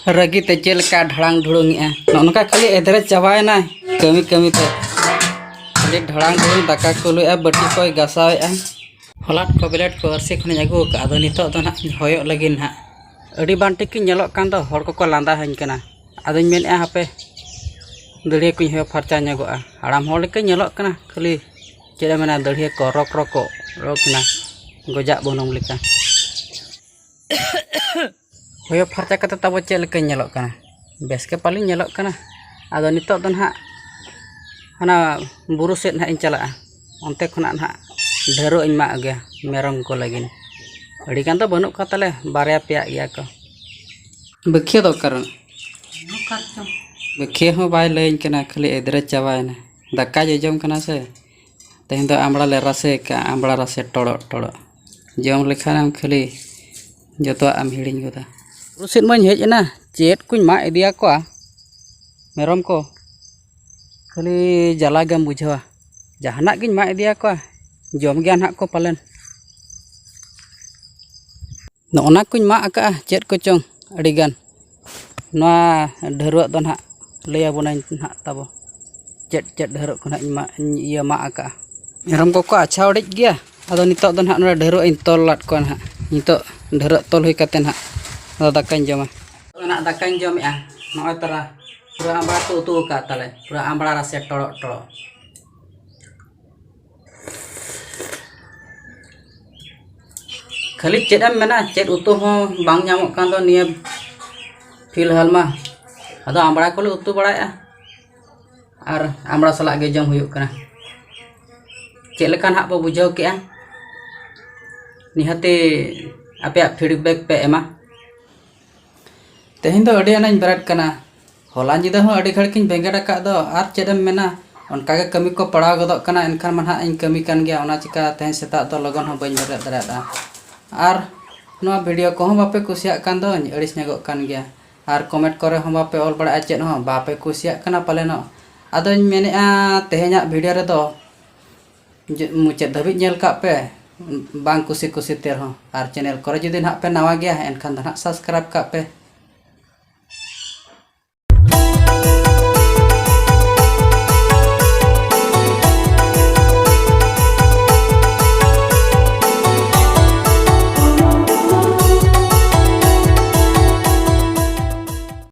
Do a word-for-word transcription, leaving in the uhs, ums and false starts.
ᱨᱟᱹᱜᱤ ᱛᱮ ᱪᱮᱫ ᱞᱮᱠᱟ ᱰᱷᱟᱲᱟᱝ ᱰᱷᱩᱲᱩᱝ ᱮᱜᱼᱟ᱾ ᱱᱚᱜᱼᱚ ᱱᱚᱝᱠᱟ ᱠᱷᱟᱹᱞᱤ ᱮᱫᱽᱨᱮ ᱪᱟᱵᱟᱭᱮᱱᱟᱭ ᱠᱟᱹᱢᱤ ᱠᱟᱹᱢᱤ ᱛᱮ᱾ ᱠᱷᱟᱹᱞᱤ ᱰᱷᱟᱲᱟᱝ ᱰᱷᱩᱲᱩᱝ, ᱫᱟᱠᱟ ᱠᱚ ᱞᱩᱭᱮᱜᱼᱟ, ᱵᱟᱹᱴᱤ ᱠᱚᱭ ᱜᱟᱥᱟᱣᱮᱜᱼᱟ᱾ ᱦᱚᱞᱟᱴ ᱠᱚ ᱵᱤᱞᱮᱴ ᱠᱚ ᱟᱹᱨᱥᱤ ᱠᱷᱚᱱᱤᱧ ᱟᱹᱜᱩ ᱟᱠᱟᱫᱼᱟ᱾ ᱟᱫᱚ ᱱᱤᱛᱚᱜ ᱫᱚ ᱱᱟᱦᱟᱜ ᱤᱧ ᱦᱚᱭᱚᱜ ᱞᱟᱹᱜᱤᱫ ᱱᱟᱦᱟᱜ᱾ ᱟᱹᱰᱤ ᱵᱟᱝ ᱴᱷᱤᱠ ᱤᱧ ᱧᱮᱞᱚᱜ ᱠᱟᱱ ᱫᱚ, ᱦᱚᱲ ᱠᱚᱠᱚ ᱞᱟᱸᱫᱟ ᱟᱹᱧ ᱠᱟᱱᱟ᱾ ᱟᱫᱚᱧ ᱢᱮᱱᱮᱫᱼᱟ, ᱦᱟᱯᱮ ᱫᱟᱹᱲᱭᱟᱹ ᱠᱚᱧ ᱦᱚᱭᱚ ᱯᱷᱟᱨᱪᱟ ᱧᱚᱜᱚᱜᱼᱟ᱾ ᱦᱟᱲᱟᱢ ᱦᱚᱲ ᱞᱮᱠᱟᱧ ᱧᱮᱞᱚᱜ ᱠᱟᱱᱟ, ᱠᱷᱟᱹᱞᱤ ᱪᱮᱫ ᱮᱢ ᱢᱮᱱᱟ, ᱫᱟᱹᱲᱭᱟᱹ ᱠᱚ ᱨᱚᱠ ᱨᱚᱠ ᱠᱚ ᱚᱰᱚᱠ ᱮᱱᱟ, ᱜᱚᱡᱟᱜ ᱵᱩᱱᱩᱢ ᱞᱮᱠᱟ᱾ ᱦᱚᱭᱚ ᱯᱷᱟᱨᱪᱟ ᱠᱟᱛᱮ ᱛᱟᱵᱚ ᱪᱮᱫ ᱞᱮᱠᱟᱧ ᱧᱮᱞᱚᱜ ᱠᱟᱱᱟ? ᱵᱮᱥ ᱜᱮ ᱯᱟᱞᱮᱧ ᱧᱮᱞᱚᱜ ᱠᱟᱱᱟ᱾ ᱟᱫᱚ ᱱᱤᱛᱚᱜ ᱫᱚ ᱱᱟᱦᱟᱜ ᱦᱟᱱᱟ ᱵᱩᱨᱩ ᱥᱮᱫ ᱱᱟᱦᱟᱜ ᱤᱧ ᱪᱟᱞᱟᱜᱼᱟ, ᱚᱱᱛᱮ ᱠᱷᱚᱱᱟᱜ ᱱᱟᱦᱟᱜ ᱰᱷᱟᱹᱨᱣᱟᱹᱜ ᱤᱧ ᱢᱟᱜ ᱟᱹᱜᱩᱭᱟ ᱢᱮᱨᱚᱢ ᱠᱚ ᱞᱟᱹᱜᱤᱫ᱾ ᱟᱹᱰᱤ ᱜᱟᱱ ᱫᱚ ᱵᱟᱹᱱᱩᱜ ᱠᱚ ᱛᱟᱞᱮ, ᱵᱟᱨᱭᱟ ᱯᱮᱭᱟ ᱜᱮᱭᱟ ᱠᱚ᱾ ᱵᱟᱹᱠᱷᱤᱭᱟᱹ ᱫᱚ ᱚᱠᱟᱨᱮ? ᱵᱟᱹᱠᱷᱤᱭᱟᱹ ᱦᱚᱸ ᱵᱟᱭ ᱞᱟᱹᱭᱟᱹᱧ ᱠᱟᱱᱟ, ᱠᱷᱟᱹᱞᱤ ᱮᱫᱽᱨᱮ ᱪᱟᱵᱟᱭᱮᱱᱟ᱾ ᱫᱟᱠᱟ ᱡᱚᱡᱚᱢ ᱠᱟᱱᱟ ᱥᱮ, ᱛᱮᱦᱮᱧ ᱫᱚ ᱟᱢᱲᱟ ᱞᱮ ᱨᱟᱥᱮ ᱠᱟᱜᱼᱟ, ᱟᱢᱲᱟ ᱨᱟᱥᱮ ᱴᱚᱲᱚᱜ ᱴᱚᱲᱚᱜ᱾ ᱡᱚᱢ ᱞᱮᱠᱷᱟᱱᱮᱢ ᱠᱷᱟᱹᱞᱤ ᱡᱚᱛᱚᱣᱟᱜ ᱮᱢ ᱦᱤᱲᱤᱧ ᱜᱚᱫᱟ᱾ ᱵᱩᱨᱩ ᱥᱮᱫ ᱢᱟᱧ ᱦᱮᱡ ᱮᱱᱟ, ᱪᱮᱫ ᱠᱚᱧ ᱢᱟᱜ ᱤᱫᱤᱭᱟᱠᱚᱣᱟ ᱢᱮᱨᱚᱢ ᱠᱚ, ᱠᱷᱟᱹᱞᱤ ᱡᱟᱞᱟ ᱜᱮᱢ ᱵᱩᱡᱷᱟᱹᱣᱟ᱾ ᱡᱟᱦᱟᱱᱟᱜ ᱜᱤᱧ ᱢᱟᱜ ᱤᱫᱤᱭᱟᱠᱚᱣᱟ, ᱡᱚᱢ ᱜᱮᱭᱟ ᱱᱟᱦᱟᱜ ᱠᱚ ᱯᱟᱞᱮᱱ᱾ ᱱᱚᱜᱼᱚ ᱱᱟ ᱠᱚᱧ ᱢᱟᱜ ᱟᱠᱟᱜᱼᱟ, ᱪᱮᱫ ᱠᱚᱪᱚᱝ ᱟᱹᱰᱤᱜᱟᱱ᱾ ᱱᱚᱣᱟ ᱰᱷᱟᱹᱨᱣᱟᱹᱜ ᱫᱚ ᱱᱟᱦᱟᱜ ᱞᱟᱹᱭ ᱟᱵᱚᱱᱟᱹᱧ ᱱᱟᱦᱟᱜ ᱛᱟᱵᱚ, ᱪᱮᱫ ᱪᱮᱫ ᱰᱷᱟᱹᱨᱣᱟᱹᱜ ᱠᱚ ᱱᱟᱦᱟᱜ ᱤᱧ ᱢᱟᱜ, ᱤᱧ ᱤᱭᱟᱹ ᱢᱟᱜ ᱟᱠᱟᱜᱼᱟ᱾ ᱢᱮᱨᱚᱢ ᱠᱚᱠᱚ ᱟᱪᱷᱟ ᱩᱰᱤᱡ ᱜᱮᱭᱟ᱾ ᱟᱫᱚ ᱱᱤᱛᱚᱜ ᱫᱚ ᱱᱟᱦᱟᱜ ᱱᱚᱰᱮ ᱰᱷᱟᱹᱨᱣᱟᱹᱜ ᱤᱧ ᱛᱚᱞ ᱞᱟᱫ ᱠᱚᱣᱟ ᱱᱟᱦᱟᱜ᱾ ᱱᱤᱛᱚᱜ ᱰᱷᱟᱹᱨᱣᱟᱹᱜ ᱛᱚᱞ ᱦᱩᱭ ᱠᱟᱛᱮ ᱱᱟᱦᱟᱜ ᱟᱫᱚ ᱫᱟᱠᱟᱧ ᱡᱚᱢᱟ᱾ ᱱᱟᱦᱟᱜ ᱫᱟᱠᱟᱧ ᱡᱚᱢᱮᱜᱼᱟ᱾ ᱱᱚᱜᱼᱚᱭ ᱛᱟᱨᱟ ᱯᱩᱨᱟᱹ ᱟᱢᱲᱟ ᱠᱚ ᱩᱛᱩ ᱟᱠᱟᱫ ᱛᱟᱞᱮ, ᱯᱩᱨᱟᱹ ᱟᱢᱲᱟ ᱨᱟᱥᱮ ᱴᱚᱲᱚᱜ ᱴᱚᱲᱚᱜ᱾ ᱠᱷᱟᱹᱞᱤ ᱪᱮᱫ ᱮᱢ ᱢᱮᱱᱟ, ᱪᱮᱫ ᱩᱛᱩ ᱦᱚᱸ ᱵᱟᱝ ᱧᱟᱢᱚᱜ ᱠᱟᱱ ᱫᱚ ᱱᱤᱭᱟᱹ ᱯᱷᱤᱞᱦᱟᱞ ᱢᱟ᱾ ᱟᱫᱚ ᱟᱢᱲᱟ ᱠᱚᱞᱮ ᱩᱛᱩ ᱵᱟᱲᱟᱭᱮᱜᱼᱟ ᱟᱨ ᱟᱢᱲᱟ ᱥᱟᱞᱟᱜ ᱜᱮ ᱡᱚᱢ ᱦᱩᱭᱩᱜ ᱠᱟᱱᱟ᱾ ᱪᱮᱫ ᱞᱮᱠᱟ ᱱᱟᱦᱟᱜ ᱯᱮ ᱵᱩᱡᱷᱟᱹᱣ ᱠᱮᱜᱼᱟ? ᱱᱤᱦᱟᱹᱛᱤ ᱟᱯᱮᱭᱟᱜ feedback ᱯᱮ ᱮᱢᱟ᱾ ᱛᱮᱦᱮᱧ ᱫᱚ ᱟᱹᱰᱤ ᱟᱸᱴᱤᱧ ᱵᱮᱨᱮᱫ ᱠᱟᱱᱟ᱾ ᱦᱚᱞᱟ ᱧᱤᱫᱟᱹ ᱦᱚᱸ ᱟᱹᱰᱤ ᱜᱷᱟᱹᱲᱤᱡ ᱤᱧ ᱵᱮᱸᱜᱮᱫ ᱟᱠᱟᱫ ᱫᱚ, ᱟᱨ ᱪᱮᱫ ᱮᱢ ᱢᱮᱱᱟ, ᱚᱱᱠᱟ ᱜᱮ ᱠᱟᱹᱢᱤ ᱠᱚ ᱯᱟᱲᱟᱣ ᱜᱚᱫᱚᱜ ᱠᱟᱱᱟ, ᱮᱱᱠᱷᱟᱱ ᱢᱟ ᱱᱟᱦᱟᱜ ᱤᱧ ᱠᱟᱹᱢᱤ ᱠᱟᱱ ᱜᱮᱭᱟ᱾ ᱚᱱᱟ ᱪᱤᱠᱟ ᱛᱮᱦᱮᱧ ᱥᱮᱛᱟᱜ ᱫᱚ ᱞᱚᱜᱚᱱ ᱦᱚᱸ ᱵᱟᱹᱧ ᱵᱮᱨᱮᱫ ᱫᱟᱲᱮᱭᱟᱫᱼᱟ᱾ ᱟᱨ ᱱᱚᱣᱟ video ᱠᱚᱦᱚᱸ ᱵᱟᱯᱮ ᱠᱩᱥᱤᱭᱟᱜ ᱠᱟᱱ ᱫᱚᱧ ᱟᱹᱲᱤᱥ ᱧᱚᱜᱚᱜ ᱠᱟᱱ ᱜᱮᱭᱟ᱾ ᱟᱨ comment ᱠᱚᱨᱮ ᱦᱚᱸ ᱵᱟᱯᱮ ᱚᱞ ᱵᱟᱲᱟᱭᱮᱫᱼᱟ, ᱪᱮᱫ ᱦᱚᱸ ᱵᱟᱯᱮ ᱠᱩᱥᱤᱭᱟᱜ ᱠᱟᱱᱟ ᱯᱟᱞᱮᱱᱚᱜ᱾ ᱟᱫᱚᱧ ᱢᱮᱱᱮᱫᱼᱟ, ᱛᱮᱦᱮᱧᱟᱜ video ᱨᱮᱫᱚ ᱡᱮ, ᱢᱩᱪᱟᱹᱫ ᱫᱷᱟᱹᱵᱤᱡ ᱧᱮᱞ ᱠᱟᱜ ᱯᱮ, ᱵᱟᱝ ᱠᱩᱥᱤ ᱠᱩᱥᱤ ᱛᱮ ᱨᱮᱦᱚᱸ᱾ ᱟᱨ channel ᱠᱚᱨᱮ ᱡᱩᱫᱤ ᱱᱟᱦᱟᱜ ᱯᱮ ᱱᱟᱣᱟ ᱜᱮᱭᱟ, ᱮᱱᱠᱷᱟᱱ ᱫᱚ ᱱᱟᱦᱟᱜ subscribe ᱠᱟᱜ ᱯᱮ᱾